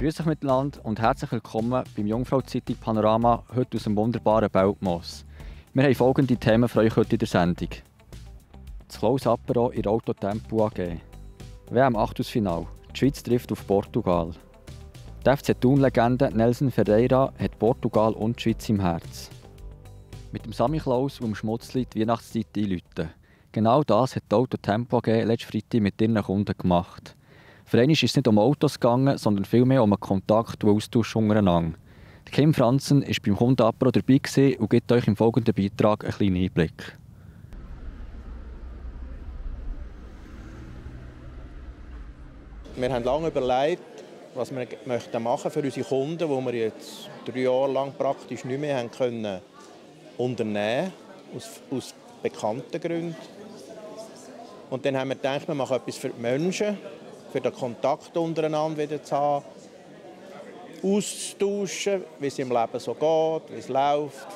Grüß euch miteinander und herzlich willkommen beim Jungfrau-Zeitung Panorama, heute aus dem wunderbaren Belpmoos. Wir haben folgende Themen für euch heute in der Sendung. Das Close-Apero in der Autotempo AG. WM-Achtelfinale. Die Schweiz trifft auf Portugal. Die FC Thun-Legende Nelson Ferreira hat Portugal und die Schweiz im Herz. Mit dem Sammy Klaus und dem Schmutzli die Weihnachtszeit einläuten. Genau das hat die Autotempo AG letzten Freitag mit ihren Kunden gemacht. Für einmal ist es nicht um Autos gegangen, sondern vielmehr um einen Kontakt und Austausch untereinander. Kim Franzen war beim Kundenapero dabei und gibt euch im folgenden Beitrag einen kleinen Einblick. Wir haben lange überlegt, was wir machen für unsere Kunden, die wir jetzt 3 Jahre lang praktisch nicht mehr haben können unternehmen, aus bekannten Gründen. Und dann haben wir gedacht, wir machen etwas für die Menschen, für den Kontakt untereinander wieder zu haben, auszutauschen, wie es im Leben so geht, wie es läuft.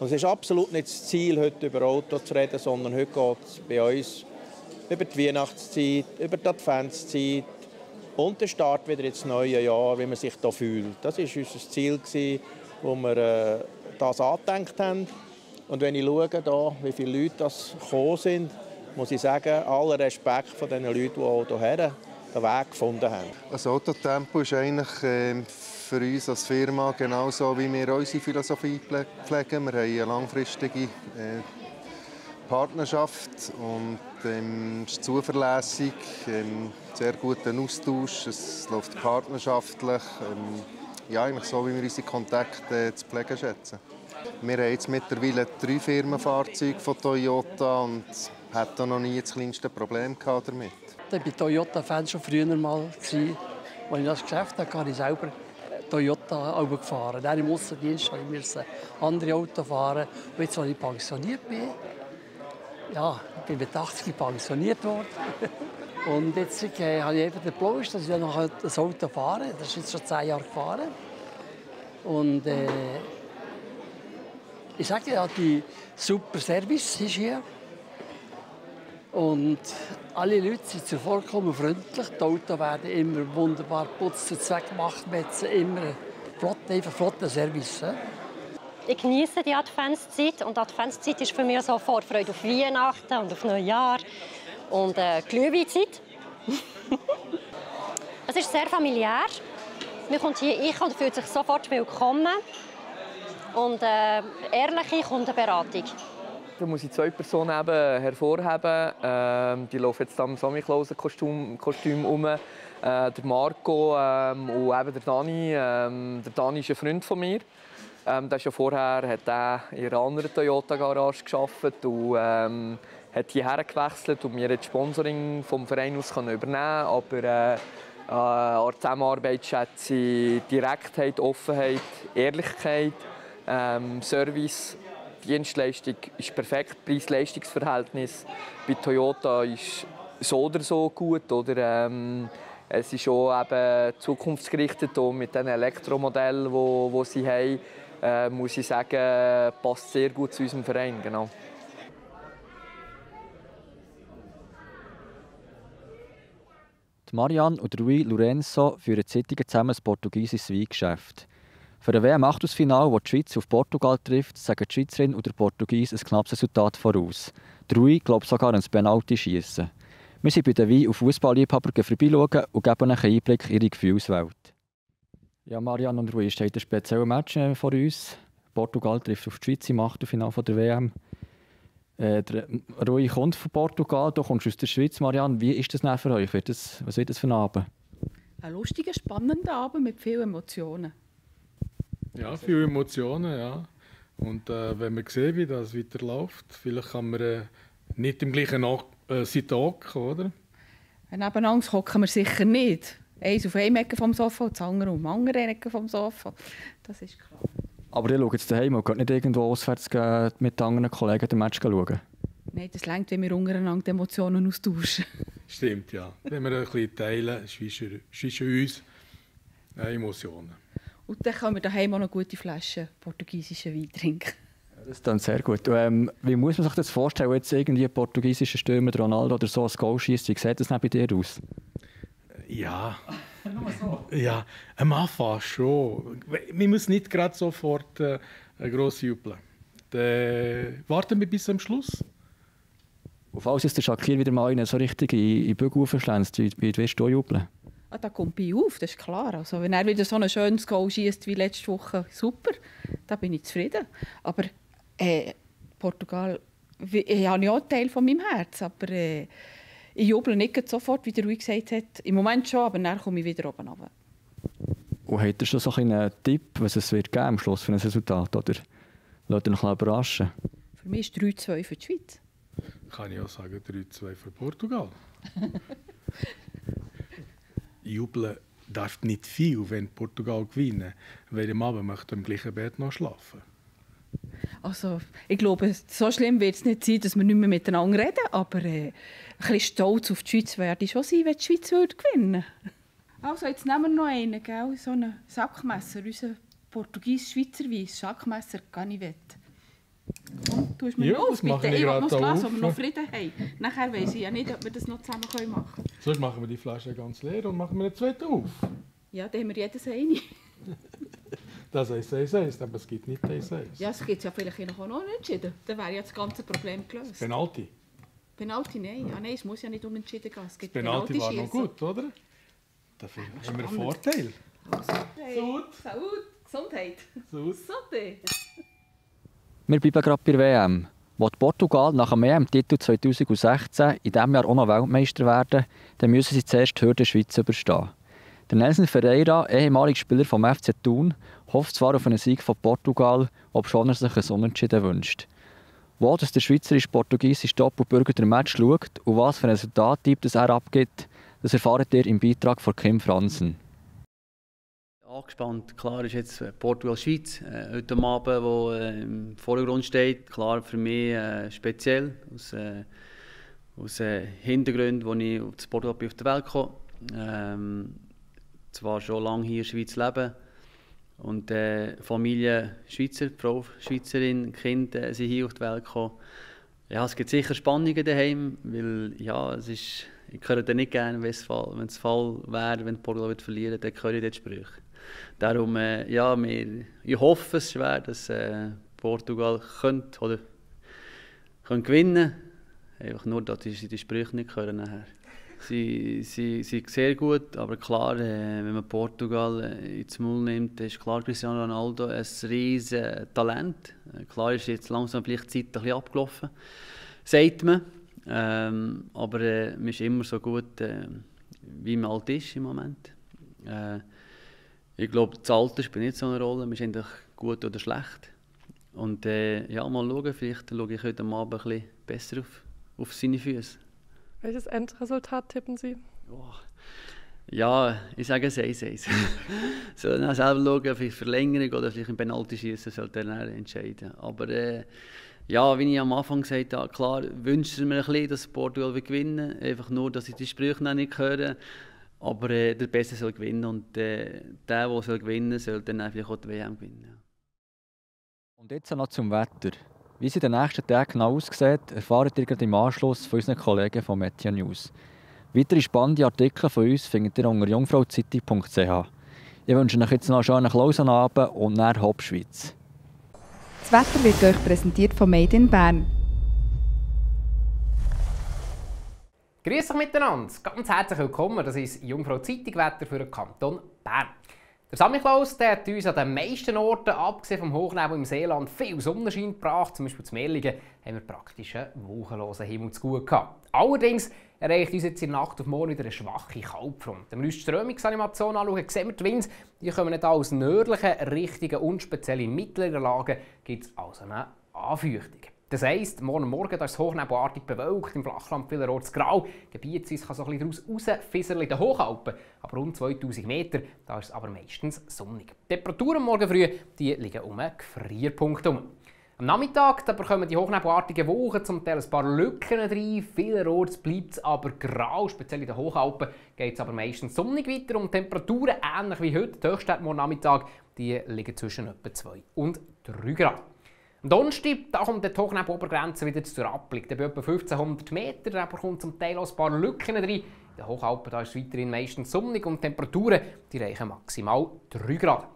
Und es ist absolut nicht das Ziel, heute über Auto zu reden, sondern heute geht es bei uns über die Weihnachtszeit, über die Adventszeit und den Start wieder ins neue Jahr, wie man sich da fühlt. Das war unser Ziel, wo wir das angedenkt haben. Und wenn ich schaue, wie viele Leute das gekommen sind, muss ich sagen, aller Respekt von den Leuten, die auch hierher den Weg gefunden haben. Das Autotempo ist eigentlich für uns als Firma genauso, wie wir unsere Philosophie pflegen. Wir haben eine langfristige Partnerschaft und es ist zuverlässig, sehr guter Austausch, es läuft partnerschaftlich, ja, eigentlich so, wie wir unsere Kontakte zu pflegen schätzen. Wir haben jetzt mittlerweile 3 Firmenfahrzeuge von Toyota und hatten noch nie das kleinste Problem damit. Ich war Toyota-Fan schon früher mal. Als ich das Geschäft hatte, habe ich selber Toyota gefahren. Dann im Aussendienst musste ich andere Autos fahren. Und jetzt, als ich pensioniert bin, ja, ich bin mit 80 pensioniert worden. Und jetzt habe ich den Plus, dass ich noch ein Auto fahren kann. Das ist jetzt schon 10 Jahre gefahren. Und ich sage ja, die super Service ist hier. Und alle Leute sind vollkommen freundlich. Die Autos werden immer wunderbar geputzt und zweckgemacht. Immer flotter Service. Ich genieße die Adventszeit. Und die Adventszeit ist für mich so Vorfreude auf Weihnachten und auf Neujahr. Und Glühweinzeit. Es ist sehr familiär. Man kommt hier rein und fühlt sich sofort willkommen. Und ehrliche Kundenberatung. Da muss ich 2 Personen eben hervorheben. Die laufen jetzt am Sammy Klaus Kostüm um. Der Marco und eben der Dani. Der Dani ist ein Freund von mir. Der ist ja vorher hat in einer anderen Toyota-Garage gearbeitet und hat hierher gewechselt und mir das Sponsoring vom Verein aus übernehmen. Aber an der Zusammenarbeit schätze ich Direktheit, Offenheit, Ehrlichkeit, Service. Die Dienstleistung ist perfekt, Preis-Leistungs-Verhältnis bei Toyota ist so oder so gut. Oder, es ist auch eben zukunftsgerichtet und mit den Elektromodellen, die sie haben, muss ich sagen, passt sehr gut zu unserem Verein. Genau. Marianne und Rui Lourenço führen seit zusammen ein portugiesisches Weingeschäft. Für ein WM-Achtelfinale, das die Schweiz auf Portugal trifft, sagen die Schweizerin und der Portugies ein knappes Resultat voraus. Der Rui glaubt sogar ans Penalty-Schiessen. Wir sind bei den Wein- und Fußballliebhabern vorbeischauen und geben einen Einblick in ihre Gefühlswelt. Ja, Marianne und Rui, steht ein spezielles Match vor uns. Portugal trifft auf die Schweiz im Achtelfinale der WM. Rui kommt von Portugal, du kommst aus der Schweiz. Marianne, wie ist das für euch? Was wird das für ein Abend? Ein lustiger, spannender Abend mit vielen Emotionen. Ja, viele Emotionen, ja. Und wenn man sieht, wie das weiterläuft, vielleicht kann man nicht im gleichen Seite hocken, oder? Nebeneinander hocken wir sicher nicht. Eins auf einer Ecke vom Sofa und das andere auf der anderen Ecke vom Sofa. Das ist klar. Aber ihr schaut jetzt daheim und geht nicht irgendwo auswärts mit anderen Kollegen den Match schauen? Nein, das reicht, wenn wir untereinander die Emotionen austauschen. Stimmt, ja. Wenn wir ein bisschen teilen, zwischen uns Emotionen. Und dann können wir daheim auch noch gute Flaschen portugiesischen Wein trinken. Das ist dann sehr gut. Wie muss man sich das vorstellen, jetzt irgendwie ein portugiesischer Stürmer, Ronaldo oder so, ein Goal schießt? Wie sieht das bei dir aus? Ja, Ja, am Anfang schon. Wir müssen nicht gerade sofort gross jubeln. Dann warten wir bis zum Schluss. Und falls jetzt der Shakir wieder mal einen so richtig in die Bügel aufschlänzt, wie wirst du jubeln? Ah, da kommt bei auf, das ist klar. Also, wenn er wieder so ein schönes Goal schießt wie letzte Woche, super, da bin ich zufrieden. Aber Portugal ich habe ja auch einen Teil von meinem Herz, aber ich jubel nicht sofort, wie der Rui gesagt hat. Im Moment schon, aber dann komme ich wieder oben runter. Und habt ihr schon so einen Tipp, was es wird geben am Schluss für ein Resultat? Oder lasst ihr noch überraschen? Für mich ist 3-2 für die Schweiz. Kann ich auch sagen, 3-2 für Portugal. Jubeln darf nicht viel, wenn Portugal gewinnen. Weil am Abend möchte am gleichen Bett noch schlafen. Also, ich glaube, so schlimm wird es nicht sein, dass wir nicht mehr miteinander reden, aber ein bisschen stolz auf die Schweiz werde ich schon sein, wenn die Schweiz gewinnen würde. Also, jetzt nehmen wir noch einen, gell? So einen Sackmesser, unser portugiesisch-schweizer Weiss. Sackmesser, kann ich wett. Komm, du hast mir los, bitte. Ich will noch das Glas, ob wir noch Frieden haben. Nachher weiss ich ja nicht, ob wir das noch zusammen machen können. Sonst machen wir die Flasche ganz leer und machen wir einen zweiten auf. Ja, dann haben wir jedes eine. Das ist 1-1, aber es gibt nicht 1-1. Ja, es gibt ja vielleicht auch noch unentschieden. Dann wäre ja das ganze Problem gelöst. Penalty? Penalty, nein. Ja, nein, es muss ja nicht unentschieden gehen. Es gibt Penalty war noch gut, oder? Dafür haben wir einen Vorteil. Also, hey. Salut, Gesundheit. Gesundheit. Wir bleiben gerade bei der WM. Will Portugal nach dem EM-Titel 2016 in diesem Jahr auch noch Weltmeister werden, dann müssen sie zuerst die Hürde Schweiz überstehen. Der Nelson Ferreira, ehemaliger Spieler vom FC Thun, hofft zwar auf einen Sieg von Portugal, obschon er sich ein Unentschieden wünscht. Wo der schweizerisch-portugiesische Doppelbürger den Match schaut und was für ein Resultattyp das er abgibt, das erfahrt ihr im Beitrag von Kim Franzen. Angespannt, klar ist jetzt Portugal-Schweiz heute Abend, wo im Vordergrund steht. Klar für mich speziell, aus Hintergründen, wo ich auf Portugal auf die Welt komme. Zwar schon lange hier in der Schweiz leben und Familie Schweizer, Frau Schweizerin, Kind sind hier auf die Welt gekommen. Ja, es gibt sicher Spannungen daheim, weil ja, es ist, ich höre dann nicht gerne, wenn es Fall wäre, wenn Portugal verlieren würde, dann höre ich die Sprüche. Darum, ja, ich hoffe es schwer, dass Portugal könnte oder gewinnen. Einfach nur, dass sie die Sprüche nicht hören nachher. Sie sind sehr gut, aber klar, wenn man Portugal ins Maul nimmt, ist klar Cristiano Ronaldo ein riesiges Talent. Klar ist jetzt langsam vielleicht die Zeit ein bisschen abgelaufen, sagt man. Aber man ist immer so gut, wie man alt ist im Moment. Ich glaube, das Alter spielt nicht so eine Rolle, man ist eigentlich gut oder schlecht. Und ja, mal schauen, vielleicht schaue ich heute Abend ein bisschen besser auf seine Füße. Welches Endresultat tippen Sie? Oh. Ja, ich sage es 1-1. Soll dann selber schauen, vielleicht Verlängerung oder vielleicht ein Penalty-Schießen, sollte er entscheiden. Aber ja, wie ich am Anfang gesagt habe, klar wünsche ich mir ein bisschen, dass Portugal gewinnen will. Einfach nur, dass ich die Sprüche noch nicht höre. Aber der Beste soll gewinnen und der gewinnen soll dann vielleicht auch die WM gewinnen. Und jetzt noch zum Wetter. Wie es in den nächsten Tagen genau aussieht, erfahrt ihr im Anschluss von unseren Kollegen von Media News. Weitere spannende Artikel von uns findet ihr unter jungfrauzeitung.ch. Ich wünsche euch jetzt noch einen schönen Klausenabend und nachher Hauptschweiz. Das Wetter wird euch präsentiert von Made in Bern. Grüß euch miteinander, ganz herzlich willkommen. Das ist Jungfrau Zeitung Wetter für den Kanton Bern. Der Samichlaus hat uns an den meisten Orten, abgesehen vom Hochnebel im Seeland, viel Sonnenschein gebracht. Zum Beispiel zu Merlingen haben wir praktisch einen wolkenlosen Himmel zu gut gehabt. Allerdings erreicht uns jetzt in der Nacht auf morgen wieder eine schwache Kaltfront. Wenn wir uns die Strömungsanimation anschauen, sehen wir die Winds. Die kommen nicht aus nördlichen Richtungen und speziell in mittleren Lagen gibt es also eine Anfeuchtung. Das heisst, morgen ist es hochnebelartig bewölkt, im Flachland vielerorts grau. Gebietsweise kann so ein bisschen daraus rausfisseln in den Hochalpen. Aber rund 2000 Meter, da ist es aber meistens sonnig. Die Temperaturen morgen früh die liegen um einen Gefrierpunkt herum. Am Nachmittag bekommen die hochnebelartigen Wolken zum Teil ein paar Lücken rein. Vielerorts bleibt es aber grau, speziell in den Hochalpen geht es aber meistens sonnig weiter. Und Temperaturen ähnlich wie heute, die Höchstwerte morgen Nachmittag, die liegen zwischen etwa 2 und 3 Grad. Am Donnerstag kommt die Hochnebelobergrenze wieder zur Abblick. Bei etwa 1500 Metern kommt zum Teil auch ein paar Lücken rein. In den Hochalpen da ist es weiterhin meistens sonnig und die Temperaturen die reichen maximal 3 Grad.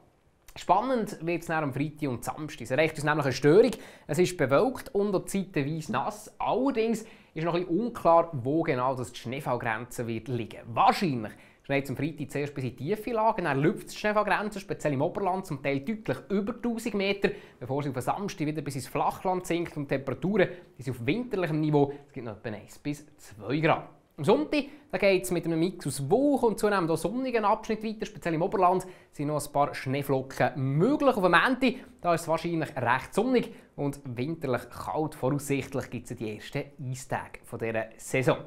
Spannend wird es am Freitag und Samstag. Es erreicht uns nämlich eine Störung. Es ist bewölkt und auch zeitweise nass. Allerdings ist noch ein bisschen unklar, wo genau die Schneefallgrenze wird liegen. Wahrscheinlich schneit es am Freitag zuerst bis in tiefe Lagen, dann lüpft die Schneefallgrenze, speziell im Oberland, zum Teil deutlich über 1000 Meter, bevor sie auf den Samstag wieder bis ins Flachland sinkt und die Temperaturen die sind auf winterlichem Niveau. Es gibt noch etwa 1 bis 2 Grad. Am Sonntag geht es mit einem Mix aus Wolken und zunehmend auch sonnigen Abschnitt weiter. Speziell im Oberland sind noch ein paar Schneeflocken möglich. Auf dem Montag da ist es wahrscheinlich recht sonnig und winterlich kalt. Voraussichtlich gibt es die ersten Eistage dieser Saison.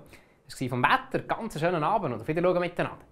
Das war vom Wetter. Ganz schönen Abend und auf Wiedersehen miteinander.